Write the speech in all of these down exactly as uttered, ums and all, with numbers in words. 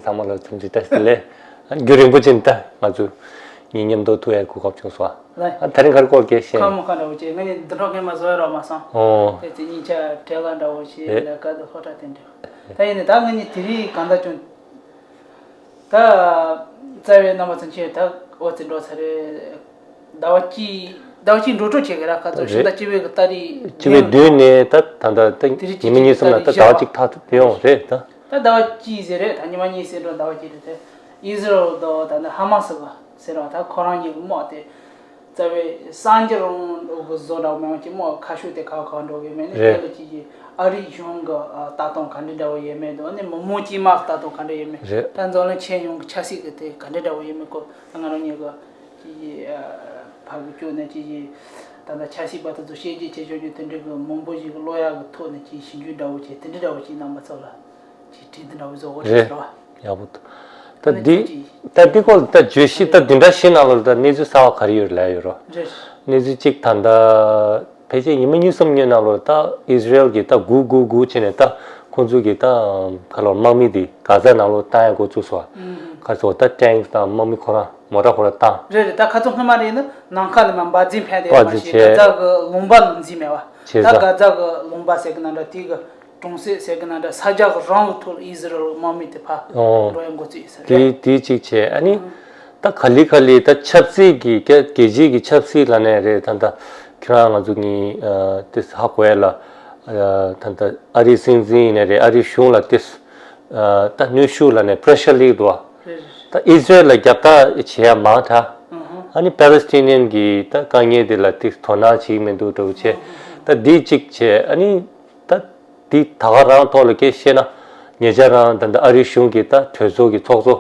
ཐ་མ་ལ་ཚུན་ཚོད་ད་ལས་རྒྱུན་རིང་པོ་ཅིག་ད་ང་ཚོ་གཉིས་མཉམ་དུ་ཐུག་ཡའི་གོ་སྐབས་བྱུང་སོང་། ལགས། ཨ་དེ་རིང་ག་རེ་སྐོར་སྐད་བཤད། ཁ་མོ་ཁ་འདྲ་བོ་ཅིག་ང་ནི་འདི་འདྲ་སྔོན་མ་བཟོ་ཡ་རོགས་མ་སོང་། ཨོ། དེ་ཚེ་སྙིང་ཆ་བྲལ་ལ་འདྲ་བོ་ཞིག་རེད། ལ་དཀའ་སྡུག་ལྷོད་དྲགས་དེ་འདྲ། ད་ཡིན་ནི་ད་ང་ནི་དེ་རིང་གང་ལྟར་བྱུང་། ད་རྩ་བའི་རྣམ་པ་ཚོ་ཁྱེད་ད་འོ་ཙི་འགྲོ་ཚར་རེད། ཟླ་བ་གཅིག་ཟླ་བ་གཅིག་འགྲོ་གྲབས་བྱེད་ཀྱི་ར་ཁ་ཚོ་རེད། ཕྱི་ཟླ་གཅིག་པའི་གི་ཏ་རིག་གཅིག་པའི་བདུན་ནས་ད་ད་ད་ད་དེ་རིང་ཉི་མ་གཅིག་གཉིས་གསུམ་ལ་ད་ཟླ་བ་གཅིག་ཐག་ཐུག་དེ་ཡོང་རེད་ད། ད་ཟླ་བ་གཅིག་ཟེར་རེད། ད་ཉི་མ་གཉིས་ཟེར་འགྲོ་ཟླ་བ་གཅིག་རེད་དེ། ཨི་ཟི་རལ་དང་ད་ནི་ཧ་མ་སི་གི་ཟེར་བ་ད་ཁོ་རང་གཉིས་ཀྱི་དམག་དེ་རྩ་བའི་གསར་འགྱུར་རང་འགྲོ་གི་བཟོ་འདྲ་མེད་པ་ཅིག་དམག་ཁ་ཤུགས་དེ་ག་ག་འགྲོ་གི་མེད་ནི། རེད། དེ་ལ་ཅིག་ཅིག་ཨ་རིའི་གཞུང་གི་ལྟ་སྟངས་ག་འདྲ་འདྲ་བོ་ཡོད་མེད་དང་ནི་མི་མང་དཀྱུས་མ་གི་ལྟ་སྟངས་ག་འདྲ་ཡོད་མེད། རེད། ད་འཛམ་གླིང་ཁྱོན་ཡོངས་ཀྱི་ཆབ་སྲིད་ཀྱི་དེ་ག་འདྲ་འདྲ་བོ་ཡོད་མེད་སྐོར་ང་རང་གཉིས་ཀྱི་ཅིག་ཅིག་ཕར་གི་བསྐྱོད་ནས་ཅིག་ཅིག་ད་ལྟ་ཆབ་སྲིད་པ་དེ་ཚོ་བཤད་རྒྱུ་བྱེད་ཆོག་རྒྱུ་དེ་འདྲ་གི་མང་པོ་ཞིག་གི་ཀློག་ཡག་གི་ཐོག་ནས་ཅིག་ཞིབ་འཇུག་འདྲ་བོ་བྱས་དེ་འདྲ་འདྲ་བོ་ཅིག་རྣམ་པ་ཚོ་ལ་ཅིག་བྲིས་དེ་འདྲ་བོ་བཟོ་དགོས་རེད། རེད་བ། ཡག་པོ་འདུག་ད་འདི་ད་འདི་སྐོར་ད་བརྗོད་གཞི་ད་བདུན་ཕྲག་བཞི་ནང་ལོགས་ད་གནས་ཚུལ་གསར་བ་ག་རེ་ཡོད་ལབ་ཡོད་རོ། རེད། གནས་ཚུལ་གཅིག་ད་ལྟ་ཕལ་ཆེར་ཉི་མ་གཉིས་གསུམ་སྔོན་ནང་ལོགས་ད་ཨིས་ར་ཨེལ་གྱིས་ད་སྒུག་སྒུག་སྒུག་བྱས་ནས་ད་ཁོང་ཚོ་གིས་ད་ག་ལོར་དམག་མི་དེ་གྷ་ཛ་ནང་ལོགས་བཏང་ཡ་འགོ་བཙུགས་སོང་། ཁ་སོ་ད་ཊེངས་དང་དམག་མི་ཁོ་རང་མོ་ཊ་ཁོ་རང་བཏང་། རེད་རེད། ད་ཁ་ཚོ་སྔོན་མ་རེད་ན་ནམ་མཁའ་ལ་མ་འབར་འཛིང་ཕན་བདེ་བ་མ་ཤེས་གྷ་ཛ་གི་ལུང་པ་ལ་འཛིང་མེད་བ། ད་གྷ་ཛ་གི་ལུང་པ་ཟེར་གི་ན་འདྲ་དེ་གི་གྲོང་གསེབ་ཟེར་གི་ན་འདྲ་ས་རྒྱ་གི་རང་གི་ཐོག་ལ་ཨི་ཟི་རལ་དམག་མི་དེ་ཕར་འགྲོ་ཡ་འགོ་བཙུགས་ཡོད་ས་རེད། དེ་དེ་གཅིག་བྱས་ཨ་ནི། ད་ག་ལེ་ག་ལེ་ད་ཆབ་སྲིད་ཀྱི་རྒྱལ་རྒྱལ་སྤྱིའི་གི་ཆབ་སྲིད་ལ་ནས་རེད་ད་ད་ཁྱེད་རང་ང་ཚོ་གཉིས་དེ་ཧ་གོ་ཡ་ལ་ད་ད་ཨ་རིའི་སྲིད་འཛིན་ཡིན་ནས་རེད། ཨ་རིའི་གཞུང་ལ་དེ་ད་གནོན་ཤུགས་ལ་ནས་པྲེ་ཤར་སླེབས་འདུག་བ། ད་ཨིས་ར་ཨེལ་ལ་རྒྱབ་ཐག་བྱེད་ཡ་མང་དྲགས། ཨ་ནི་པེ་ལེ་སི་ཊི་ནི་ཡན་གྱི་ད་དཀའ་ངལ་དེ་ལ་དེ་དོ་སྣང་བྱེད་ཀྱི་མི་འདུག་འདྲ་བོ་བྱས། ད་འདི་གཅིག་བྱས་ཨ་ནི་ད། འདི་ད་ག་རང་ཐོག་ལ་སྐད་བཤད་ན་ཉེ་ཆར་རང་ད་ལྟ་ཨ་རིའི་གཞུང་གིས་ད་གྲོས་ཚོགས་ཀྱི་ཚོགས་གཙོ་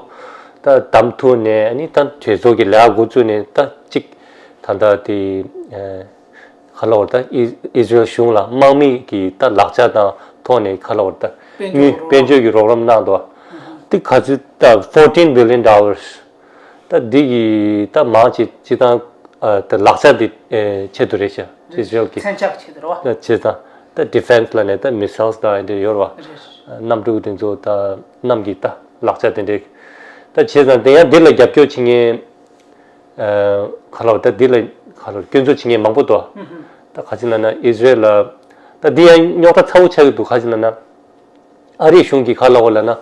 ད་བདམས་ཐུབ་ནས་ཨ་ནི་ད་གྲོས་ཚོགས་ཀྱི་ལས་ཀ་འགོ་བཙུགས་ནས་ད་གཅིག་ད་ལྟ་དེ་ག་ལ་བར་ད་ཨི་ཨིས་ར་ཨེལ་གཞུང་ལ་དམག་མི་གི་ད་ལག་ཆ་དང་ཐོག་ནས་ག་ལ་བར་ད་དངུལ་དཔལ་འབྱོར་གྱི་རོགས་རམ་གནང་འདུག་དེ་ག་ཚོད་ད་fourteen billion dollars ད་འདི་གི་ད་མང་ཆེ་སྤྱི་བཏང་ད་ལག་ཆ་འདི་ཆེད་དུ་རེད་ཤག་ཨིས་ར་ཨེལ་གྱི་མཚོན་ཆ་གི་ཆེད་དུ་རེད་བ། བྱས་ཙང་ད་ཌི་ཕེན་སི་ལ་ནས་ད་མི་སེལ་སི་ད་འདི་ཡོད་རེད་བ། གནམ་གྲུ་དེ་ཚོ་ད་གནམ་གྱི་ད་ལག་ཆ་དེ་འདྲས་ད་བྱས་ཙང་དེ་ཡང་འདི་ལ་རྒྱབ་སྐྱོར་བྱེད་མཁན་ག་ལ་བ་ད་འདི་ལ་ག་ལ་སྐྱོན་འཛུགས་བྱེད་མཁན་མང་པོ་འདུག་ད་ག་ཅི་ལ་ན་ཨིས་ར་ཨེལ་ལ་ད་འདི་ཡང་རྙོག་དྲ་ཚ་བོ་ཆགས་ཀྱི་འདུག་ག་ཅི་ལ་ན། ཨ་རིའི་གཞུང་གིས་ག་ལབ་ལབ་ན།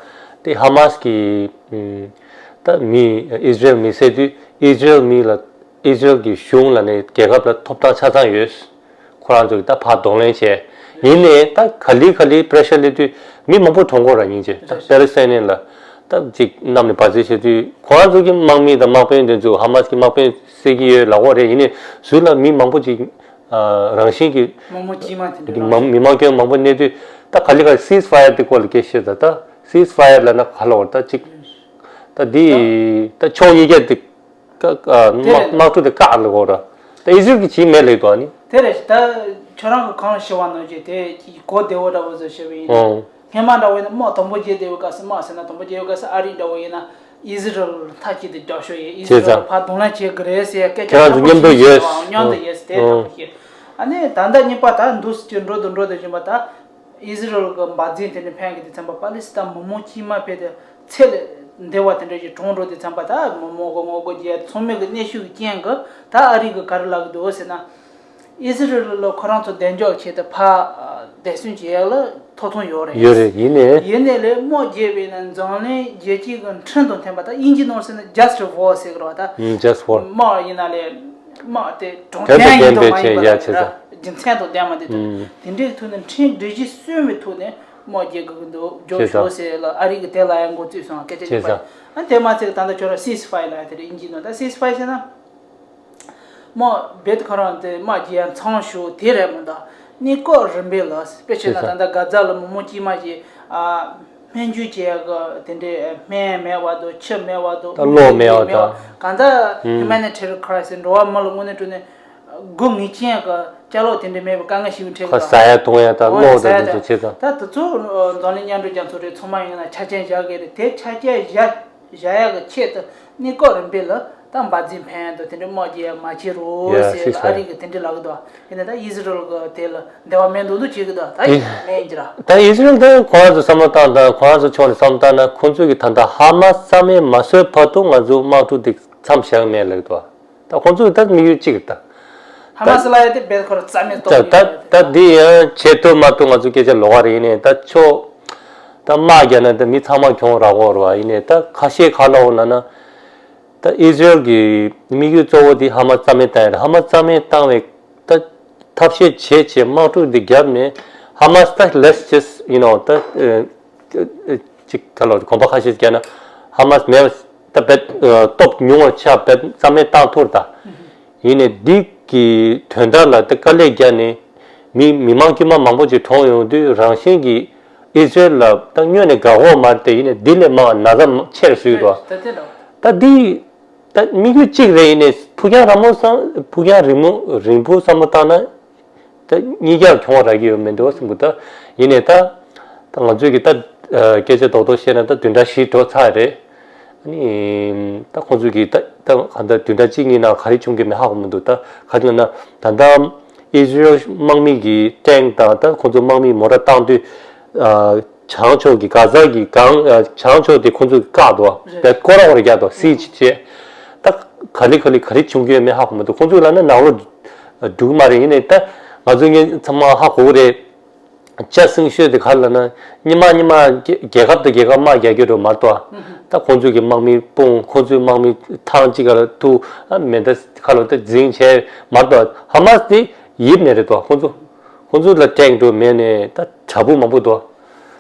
དེ་ཧ་མ་སི་གི་ད་མི་ཨིས་ར་ཨེལ་མི་བསད་དུས་ཨིས་ར་ཨེལ་མི་ལ་ཨིས་ར་ཨེལ་གྱི་གཞུང་ལ་ནས་རྒྱལ་ཁབ་ལ་ཐོབ་ཐང་ཆ་ཚང་ཡོད། ཁོ་རང་ཚོ་གིས་ད་ཕར་གདོང་ལེན་བྱས། ཡིན་ནའི་ད་ག་ལེ་ག་ལེ་པྲེ་ཤར་སླེབས་དུས་མི་མང་པོ་གྲོངས་ཀྱི་ཡོད་རེད་སྙིང་རྗེ། ད་པེ་ལེ་སི་ཐན་ལ་ད་ཅིག་གནམ་ནས་འབར་རྫས་བྱས་དུས་ཁོ་རང་ཚོ་གི་དམག་མི་དང་དམག་དཔོན་དེ་ཚོ་ཧ་མ་སི་གི་དམག་དཔོན་བསད་ཀྱི་ཡོད་ལབ་ཀྱི་ཡོད་རེད། ཡིན་ནའི་ཟུར་ལ་མི་མང་པོ་ཅིག་ཨ་རང་བཞིན་གྱིས་མི་མང་དཀྱུས་མ་དེ་འདྲ་མང་མི་མང་སྐྱོན་མང་པོ་གནས་དུས་ད་ག་ལེ་ག་སིས་ཕ་ཡར་དེ་སྐོར་ལ་སྐད་བཤད་ད། ད་སིས་ཕ་ཡར་ལབ་ན་ག་ལ་བར་ད་ཅིག་ད་འདི་ད་ཕྱོགས་གཉིས་ཀ་དེ་ཀ་ཀ་དེ་དམག་རེད། དམག་འཁྲུག་དེ་བཀག་ལ་གོ་ར། ད་ཨི་ཟི་རལ་གྱིས་བྱེད་མེད་ལབ་འདུག་ཨ་ནི། དེ་རེད། ད་ཁྱོད་རང་གི་གང་ཞུ་བ་ནང་བཞིན་དེ་གོ་བདེ་བོ་འདྲ་བོ་བཟོ་ཤེས་པ་ཡིན་ན། ཨོ། སྔོན་མ་འདྲ་བོ་ཡིན་ན་དམག་དང་པོ་རྒྱག་བསྡད་པའི་སྐབས་སུ་དམག་ཟེར་ན་དང་པོ་རྒྱག་པའི་སྐབས་སུ་ཨ་རི་འདྲ་བོ་ཡིན་ན། ཨི་ཟི་རལ་མཐའ་གཅིག་ཏུ་རྒྱབ་སྐྱོར་ཡོད། ཨི་ཟི་རལ་ཕར་གདོང་ལེན་བྱེད་དགོས་རེད་ཟེར་སྐད་ཆ་ཁྱེད་རང་ཚོ་མཉམ་དུ་ཡོད། མཉམ་དུ་ཡོད་ཟེར་དེ་འདྲ་བོ་ཞིག་ཨ་ནི་ད་ལྟ་གཉིས་པ་ད་འདུག་སེ་འགྲོ་དུ་འགྲོ་དུ་བཞིན་པ་ད་ཨི་ཟི་རལ་གྱི་འབར་རྫས་དེ་འདྲ་འཕེན་གྱི་དུས་ཙམ་པ་པ་ལི་སི་ཐན་མི་མང་དཀྱུས་མ་ཕལ་ཆེར་ཚེ་ལས་འདས་པ་དེ་འདྲ་ཞིག་གྲོངས་འགྲོ་དུས་ཙམ་པ་ད་མི་མང་གི་ངོ་རྒོལ་བྱས་ཚང་མས་གི་གནོན་ཤུགས་ཀྱི་རྐྱེན་གྱིས་ད་ཨ་རི་གིས་ག་རེ་ལབ་ཀྱི་འདུག་ཟེར་ན། ཨི་ཟི་རལ་ལ་ཁོ་རང་ཚོ་བདེ་འཇགས་ཆེད་དུ་ཕར་བདེ་སྲུང་བྱེད་ཡག་ལ་ཐོབ་ཐང་ཡོད་རེད། ཡོད་རེད། ཡིན་ནའི། ཡིན་ནའི་ལས་དམག་རྒྱག་པ་ཡིན་ན་འཛམ་གླིང་རྒྱལ་སྤྱིའི་གི་ཁྲིམས་དང་མཐུན་པ་ད་དབྱིན་ཇིའི་ནང་ཟེར་ན་just war ཟེར་གི་རེད་བ་ད། ཨུམ། just war། དམག་ཡིན་ན་ལས་དམག་དེ་དྲང་དོན་དང་བདེན་ཡིན་དང་མ་ཡིན་པ་ལ་ཡ་བྱེད་ས། རྒྱུ་མཚན་དང་ལྡན་པ་འདི་དང་། ཨུམ། དེ་འདྲའི་ཐོག་ནས་ཁྲིམས་སྒྲིག་གཞི་སྲུང་བའི་ཐོག་ནས་དམག་རྒྱག་དགོས་ཀྱི་འདུག་རྒྱག་ཆོག་ཟེར་ལ་ཨ་རི་གིས་དེ་ལ་ཡང་འགོ་བཙུགས་སོང་སྐད་ཆ་བྱེད་ས། ཨ་དེ་མ་ཚད་ད་ལྟ་ཁྱོད་རང་ceasefire ལབ་ཡ་དེ་རེད་དབྱིན་ཇིའི་ནང་ད་ceasefire ཟེར་ན། དམག་རྦད་ཁོ་རང་དེ་དམག་རྒྱག་ཡ་མཚམས་བཞག་དེ་རེད་མི་འདུག་གནས་སྐབས་རིམ་པས་ལ་དཔེ་བྱས་ན་ད་ལྟ་གྷ་ཛ་ལ་མི་མང་དཀྱུས་མ་ཞིག་ཨ་སྨན་བཅོས་བྱེད་ཡ་གི་དེ་འདྲའི་སྨན་མེད་པ་འདུག་ཆུ་མེད་པ་འདུག་ད་གློག་མེད་པ་དང་། གང་ལྟར་ཨུམ། humanitarian crisis འགྲོ་བ་མི་ལ་དངོས་གནས་དྲང་གནས་དགོས་ངེས་ཅན་གྱི་ཅ་ལག་དེ་འདྲ་མེད་པའི་དཀའ་ངལ་ཞིག་འཕྲད་ཀྱི་ཁ་འདུག་ཟ་ཡ་འཐུང་ཡ་དང་གློག་དང་དེ་ཚོ་བྱས་ཙང་། ད་དེ་ཚོ་འཛམ་གླིང་མཉམ་འབྲེལ་རྒྱལ་ཚོགས་རེད་ཚང་མ་ཡོང་ན་ཆ་རྐྱེན་བཞག་གི་རེད་དེ་ཆ་རྐྱེན་བཞག་བཞག་ཡག་གི་ཆེད་དུ་གནས་སྐབས་རིམ་པས་ལ་ ད་འབར་རྫས་འཕེན་ཡ་དང་དེ་འདྲའི་དམག་རྒྱག་ཡ་མ་བྱེད་རོགས་ཟེར་ལ། ཨ་རི་གིས་དེ་འདྲའི་ལབ་གི་འདུག་ཡིན་ནའི་ད་ཨི་ཟི་རལ་གིས་དེ་ལ་འདོད་པ་མེད་མདོག་མདོག་བྱེད་གི་འདུག་ད་ཡིན་མེད་ཡིན་གྱི་ར། ད་ཨི་ཟི་རལ་དེ་ཁོ་རང་ཚོ་བསམ་བློ་བཏང་དང་ཁོ་རང་ཚོ་ཕྱོགས་ནས་བསམ་བློ་བཏང་ན། ཁོང་ཚོ་གིས་ད་ལྟ་ཧ་མ་སི་རྩ་མེད་མ་བཟོས་བར་དུ་ང་ཚོ་དམག་འཁྲུག་འདི་མཚམས་བཞག་གི་མེད་ལབ་འདུག་ད་ཁོང་ཚོ་ད་དམིགས་ཡུལ་གཅིག་རེད་ད། ཧ་མ་སི་ལབ་ཡ་དེ་རྦད་ཁོ་རང་རྩ་མེད་གཏོང་གི་ཡོད་རེད། ད་ད་འདི་ཡང་བྱེད་ཐུབ་མ་ཐུབ་ང་ཚོ་སྐད་ཆ་ལོགས་ཀ་རེད། ཡིན་ནའི་ད་ཕྱོགས་ད་དམག་རྒྱག་ན་ད་མི་ཚང་མ་གྱོང་རག་གི་རེད་པ། ཡིན་ནའི་ད་ཁ་ཤས་ག་རེ་ལབ་ཡོད་ལབ་ན། ད་ཨི་ཟི་རལ་གྱི་དམིགས་ཡུལ་གཙོ་བོ་དེ་ཧ་མ་སི་རྩ་མེད་བཏང་ཡ་རེད། ཧ་མ་སི་རྩ་མེད་བཏང་བའི་ད་ཐབས་ཤེས་བྱས་བྱས་དམག་འཁྲུག་འདི་བརྒྱབ་ནས་ཧ་མ་སི་ད་let's just you know ད་ཅིག་ད་ལོ་གོམ་པ་ཁ་ཤས་བརྒྱབ་ན་ཧ་མ་སི་མེད་པ་ད་རྦད་སྟོབས་ཉུང་བ་ཆགས་རྦད་རྩ་མེད་བཏང་ཐུབ་རེད་ད། ཡིན་ནའི་འདི་གི་དོན་དག་ལ་ད་དཀའ་ལས་བརྒྱབ་ནས་མི་མི་མང་དཀྱུས་མ་མང་པོ་ཅིག་གྲོངས་ཡོང་དུས་རང་བཞིན་གྱིས་ཨི་ཟི་རལ་ལ་ད་སྔོན་ནས་དགའ་པོ་མ་རེད་དེ། ཡིན་ནའི་འདི་ལས་མང་བ་ན་ཚ་ཆེ་རུ་སོང་གི་འདུག་ད་དེ་འདྲ། ད་འདི་ད་དམིགས་ཡུལ་གཅིག་རེད། ཡིན་ནའི་ཕུགས་རྒྱང་རིང་མོ་བསམ་ཕུགས་རྒྱང་རིང་མོ་རིང་པོ་བསམ་བློ་བཏང་ན་ད་གཉིས་ཀ་གྱོང་རག་གི་ཡོད་མི་འདུག་བསམ་གི་འདུག་ཡིན་ནའི་ད་ད་ང་ཚོས་ཀྱི་ད་སྐད་ཆ་རྡོག་རྡོག་བཤད་ན་ད་བདུན་ཕྲག་བཞི་འགྲོ་ཚར་རེད། ཨ་ནི་ད་ཁོང་ཚོས་ཀྱི་ད་ད་གང་ལྟར་བདུན་ཕྲག་གཅིག་གཉིས་ནང་ག་རེ་བྱུང་གི་མེད་ཧ་གོ་མི་འདུག་ད་ག་རེ་ལབ་ན་ད་ལྟ་ཨི་ཟི་རལ་དམག་མི་གི་ཊེང་དང་ད་ཁོང་ཚོ་དམག་མི་མོ་ཊ་བཏང་དུས། བྱང་ཕྱོགས་ཀྱི་གྷ་ཛ་གི་སྒང་བྱང་ཕྱོགས་དེ་ཁོང་ཚོས་བཀག་འདུག་རེད། པའི་སྐོར་ར་སྐོར་ར་རྒྱག་འདུག་སི་ཇི་བྱས། ད་ག་ལེ་ག་ལེ་ག་རེ་བྱུང་གི་ཡོད་མེད་ཧ་གོ་མི་འདུག་ཁོང་ཚོས་ལབ་ན་ནང་ལོགས་འགྲོ་གི་མ་རེད། ཡིན་ནའི་ད་ང་ཚོ་ངས་ཚང་མ་ཧ་གོ་གི་རེད། ཅ་སིང་ཤོས་དེ་ག་རེ་ལབ་ན་སྔོན་མ་སྔོན་མ་རྒྱལ་རྒྱལ་ཁབ་དང་རྒྱལ་ཁབ་དམག་རྒྱག་རྒྱུ་འགྲོ་མ་གཏོགས། ད་ཁོང་ཚོས་ཀྱི་དམག་མི་སྤུངས། ཁོང་ཚོའི་དམག་མི་ཐང་གཅིག་ག་ལ་ཐུག་ཨ་མེ་མདའ་ག་ལ་ད་འཛིང་བྱས་མ་གཏོགས། ཧ་མ་སི་དེ་ཡིབ་ནས་རེད་དོ། ཁོང་ཚོ་ཁོང་ཚོ་ལ་ཊེང་འགྲོ་མེད་ནས་ད་དྲག་པོ་མང་པོ་འདུག་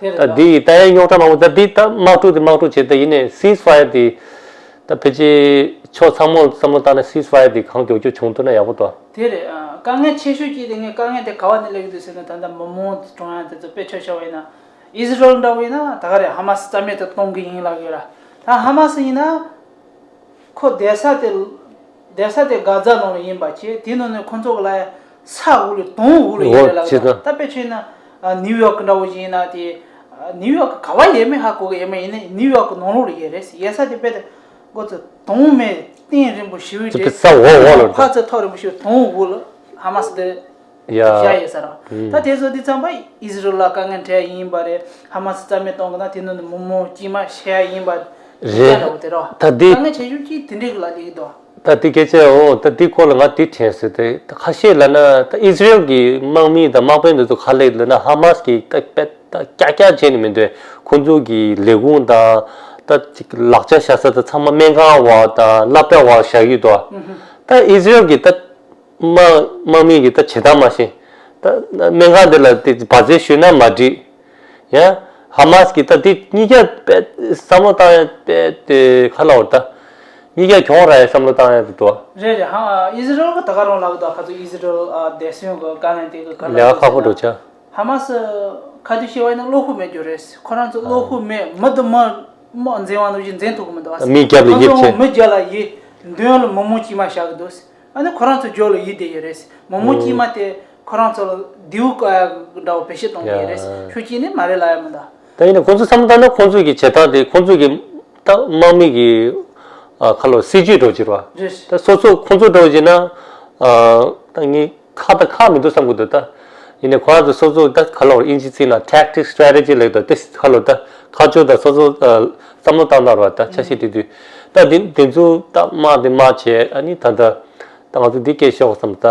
དེ་རེད་ད་དོ། འདི་ད་ཡང་རྙོག་དྲ་མང་པོ། ད་འདི་ད་དམག་འཁྲུག་དེ་དམག་འཁྲུག་བྱེད། ད་ཡིན་ནའི་སིས་ཕ་ཡར་དེ་ད་ཕལ་ཆེར་ཕྱོགས་ཚང་མ་བསམ་བློ་བཏང་ན་སིས་ཕ་ཡར་དེ་གང་མགྱོགས་མགྱོགས་བྱུང་ཐུབ་ན་ཡག་པོ་འདུག་དེ་རེད། ཨ། དཀའ་ངལ་ཆེ་ཤོས་ཀྱི་དེ་ངས་དཀའ་ངལ་དེ་ག་བ་ནས་སླེབས་ཀྱི་འདུག་ཟེར་ན། ད་ལྟ་མི་མང་གྲོངས་ཡ་དེ་ཚོ་དཔེ་ཆ་བཞག་པ་ཡིན་ན། ཨི་ཟི་རལ་འདྲ་བོ་ཡིན་ན་ད་ག་རེ་ཧ་མ་སི་རྩ་མེད་དུ་གཏོང་གི་ཡིན་ལབ་ཡོད་ར། ད་ཧ་མ་སི་ཡིན་ན། ཁོ་བསྡད་ས་དེ། བསྡད་ས་དེ་གྷ་ཛ་ནང་ལ་ཡིན་པ་བྱས། དེ་ནང་ནས་ཁོ་ཚོ་གི་ལ་ས་འོག་ལ་དོང་འོག་ལ་ཡོད་རེད་ལབ་ཀྱི་འདུག་ད་དཔེ་བྱས་ན་ནིའུ་ཡོག་གི་འདྲ་བོ་ཞིག་ཡིན་ན་དེ། ནིའུ་ཡོག་གི་ག་བ་ཡོད་མེད་ཧ་གོ་གི་ཡོད་མ་རེད། ཡིན་ནའི་ནིའུ་ཡོག་གི་ནང་ལོགས་ལ་ཡོད་རེད། ཡོད་ས་དེ་དཔེ་དེ་ཁོ་ཚོ་དོང་མེད་གཏིང་རིང་པོ་ཞེ་པོ་ཅིག་གི་ས་འོག་འོག་ལ། ཕར་ཚུར་ཐག་རིང་པོ་ཞིག་དོང་འོག་ལ་ཧ་མ་སི་དེ། ཡ། བཞག་ཡོད་ས་རེད། ད་དེ་ཚོ་དེ་ཚང་མ་ཨི་ཟི་རལ་ལ་དཀའ་ངལ་འཕྲད་ཡིན་པ་རེད། ཧ་མ་སི་རྩ་མེད་གཏོང་གི་ན་དེ་ནང་ནས་མི་མང་དཀྱུས་མ་ཤི་ཡ་ཡིན་པ་རེད། འདྲ་བོ་དེ་རེད། ད་དེ་དཀའ་ངལ་ཆེ་ཤོས་ཀྱི་དེ་འདྲའི་གི་ལ་ལས་ཀྱི་འདུག་ད་དེ་སྐད་ཆ་འོ་ད་དེ་སྐོར་ལ་ང་དེ་དྲན་སོང་། དེ་ད་ཁ་ཤས་ལབ་ན་ད་ཨི་ཟི་རལ་གྱི་དམག་མི་དང་དམག་དཔོན་དེ་ཚོ་ག་རེ་ལབ་ན་ཧ་མ་སི་གིས་ད་དཔེ་ད་ཀྱག་ཀྱག་བྱས་ནས་མི་འདུག་ཁོང་ཚོ་གི་ལས་ཁུངས་དང་ད་ཅིག་ལག་ཆ་བཞག་ས་དང་ཚང་མ་སྨན་ཁང་བ་དང་སློབ་གྲྭ་བ་བཞག་གི་འདུག་ད་ཨི་ཟི་རལ་གྱི་ད། དམག་དམག་མི་གི་ད་བྱེད་སྟངས་མ་ཤེས། ད་སྨན་ཁང་དེ་ལ་དེ་བར་ཆད་ཞུས་ན་མ་འགྲིག་ཡང་ཧ་མ་སི་གི་ད་དེ་གཉིས་ཀ་དཔེ་བསམ་བློ་བཏང་ཡ་དཔེ་དེ་ག་ལབ་དགོས་རེད། ད་གཉིས་ཀ་གྱོང་རག་ཡ་བསམ་བློ་བཏང་ཡ་དེ་འདུག་རེད་རེད། ཧ། ཨི་ཟི་རལ་གི་ད་ག་རང་ལབ་གི་འདུག་ཁ་ཚོ་ཨི་ཟི་རལ་ཨ་བདེ་སྲུང་གི་དཀའ་ངལ་དེ་གི་ག་ལབ་ལས་ཀ་ཁག་པོ་འདུག་ཟེར་ན། འདུག་ཅག་ཧ་མ་སི་ཁ་ཐུག་བཤད་པ་ཡིན་ན་བློ་ཁོག་མེད་རྒྱུ་རེད། ཁོ་རང་ཚོ་བློ་ཁོག་མེད། མི་དེ་མི་མི་འཛིང་བ་ནང་བཞིན་འཛིང་ཐུབ་གི་མི་འདུག་ཨ། མི་རྒྱབ་ལ་ཡིབ་བྱས། མི་རྒྱབ་ལ་ཡིབ། མདུན་ལ་མི་མང་དཀྱུས་མ་བཞག་གི་འདུག་ཨ་ནི་ཁོ་རང་ཚོ་རྒྱབ་ལ་ཡིབ་བསྡད་ཡོད་རེད། མི་མང་དཀྱུས་མ་དེ་ཁོ་རང་ཚོ་ལ་མདེའུ་བཀག་ཡ་འདྲ་བོ་བེད་སྤྱོད་གཏོང་གི་ཡོད་རེད། ཡ། ཤུགས་ཀྱིས་ནི་མ་རེད་ལབ་ཡ་མི་འདུག་ད་ཡིན་ན་ཁོང་ཚོ་བསམ་བློ་བཏང་ན་ཁོང་ཚོ་གི་བྱེད་སྟངས་དེ་ཁོང་ཚོ་གི་ད་དམག་མི་གི་ཨ་ཁ་ལོ་སྲིད་ཇུས་འདྲ་བོ་ཅིག་རེད་བ། རེད། ད་སོ་སོ་ཁོང་ཚོ་འདྲ་བོ་ཅིག་ན་ཨ་ད་ངས་ཁག་ད་ཁག་མི་འདུག་བསམ་གི་འདུག་ད་ཡིན་ནའི་ཁོ་རང་ཚོ་སོ་སོ་ད་ཁ་ལོ་ཨིན་ཇི་ཚིག་ན་tactic strategy ལབ་ད་ད་ཁ་ལོ་ད་ཁ་ཕྱོགས་ད་སོ་སོ་ཨ་བསམ་བློ་བཏང་བཏང་རེད་བ། ད་ཆ་ཤས་དེ་དུས་ད་དེ་དེ་ཚོ་ད་དམག་དེ་དམག་བྱས། ཨ་ནི་ད་ད་ད་ང་ཚོ་འདི་སྐད་ཤོག་བསམ། ད་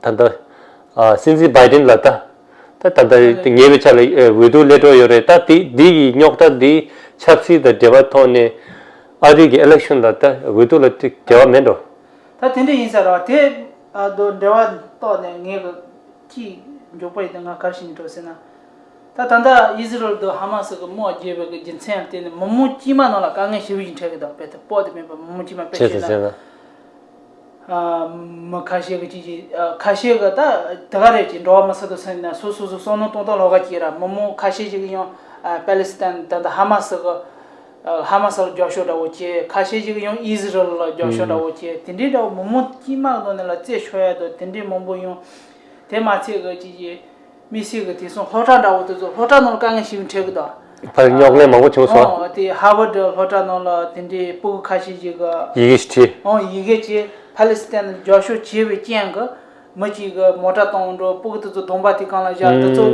ད་ད་ཨ་སྲིད་འཛིན་བྷའི་ཌེན་ལ་ད་ད་ད་ད་ཉེ་བའི་ཆར་ལ་ཨ་འོས་བསྡུ་སླེབས་འགྲོ་ཡོད་རེད། ད་དེ་དེ་ཡི་རྙོག་དྲ་འདི་ཆབ་སྲིད་དང་འབྲེལ་བ་ཐོག་ནས་ཨ་རི་གི་ཨི་ལེག་ཤན་ལ་ད་འོས་བསྡུ་ལ་འབྲེལ་བ་མེད་འགྲོ། ད་དེ་འདྲ་ཡིན་ས་རེད་བ། དེ་ཨ་དོ་འབྲེལ་བ་ཐོག་ནས་ངས་གཅིག་མགྱོགས་པོ་ཡིན་ན་ང་ག་རེ་ཞིག་འགྲོ་ཟེར་ན། ད་ད་ལྟ་ཨི་ཟི་རལ་དང་ཧ་མ་སི་གི་དམག་རྒྱག་པའི་གི་རྒྱུ་མཚན་ལ་བརྟེན་ནས་མི་མང་དཀྱུས་མ་ནང་ལ་དཀའ་ངལ་ཞེ་པོ་ཞིག་འཕྲད་གི་འདུག་དཔེ་དེ་སྤོ་དེ་མེད་པ་མི་མང་དཀྱུས་མ་དཔེ་ཆེ་བཤད་ན། ཨ་མི་ཁ་ཤས་ཀྱི་ཅིག་ཅིག་ཨ་ཁ་ཤས་ཀྱི་ད་དེ་ག་རེད་ཅིག་འགྲོ་བ་མི་སྲིད་དུ་སོང་ན་སོ་སོ་སོ་བསམ་བློ་གཏོང་སྟངས་ལོགས་ཀ་ཅིག་ར། མི་མང་ཁ་ཤས་ཅིག་ཡང་ཨ་པེ་ལི་སི་ཐན་ད་ད་ཧ་མ་སི་གི་ཨ་ཧ་མ་སི་ལ་རྒྱབ་སྐྱོར་འདྲ་བོ་བྱེད། ཁ་ཤས་ཅིག་ཡང་ཨི་ཟི་རལ་ལ་རྒྱབ་སྐྱོར་འདྲ་བོ་བྱེད། དེ་འདྲའི་འདྲ་བོ་མི་མང་དཀྱུས་མ་གི་ནང་ནས་ལ་རྩོད་ཤོར་ཡ་དང་དེ་འདྲའི་མང་པོ་ཡང་། དེ་མ་ཚད་གི་ཅིག་ཅིག་དམིགས་བསལ་གི་དེང་སང་སློབ་གྲྭ་འདྲ་བོ་དེ་ཚོ་སློབ་གྲྭ་ནང་ལ་དཀའ་ངལ་ཞེ་པོ་འཕྲད་གི་འདུག་ཕར་རྙོག་གླེང་མང་པོ་བྱུང་སོང་། ཨོ་དེ་ཧར་ཝར་ཌི་སློབ་གྲྭ་ནང་ལ་དེ་འདྲའི་སྤུ་གུ་ཁ་ཤས་ཤིག་གི་ཡི་གེ་ཞིག་བྲིས། ཨོ་ཡི་གེ་ཅིག་ཕ་ལི་སི་ཐན་ལ་རྒྱབ་སྐྱོར་བྱས་པའི་རྐྱེན་གྱིས་མི་གཅིག་གིས་མོ་ཊ་གཏོང་འགྲོ། སྤུ་གུ་དེ་ཚོ་སྡོམ་པ་དེ་སྒང་ལ་བཞག་དེ་ཚོ་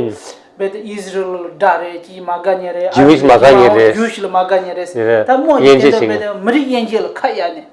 རྦད་དེ་ཨི་ཟི་རེལ་ལ་དགྲ་རེད། ཅིག་མ་དགའ་མཁན་རེད། ཇུ་ཝིཤ་མ་དགའ་མཁན་རེད། ཇུ་ཝིཤ་ལ་མ་དགའ་མཁན་རེད། རེད། ད་མོ་དབྱེ་ཡིན་དེ་འབྱེད་འདྲ་བྱེད་རྦད་མཁན། དེ་མི་རིགས་དབྱེ་འབྱེད་ལ་ཁ་གཡར་ནས།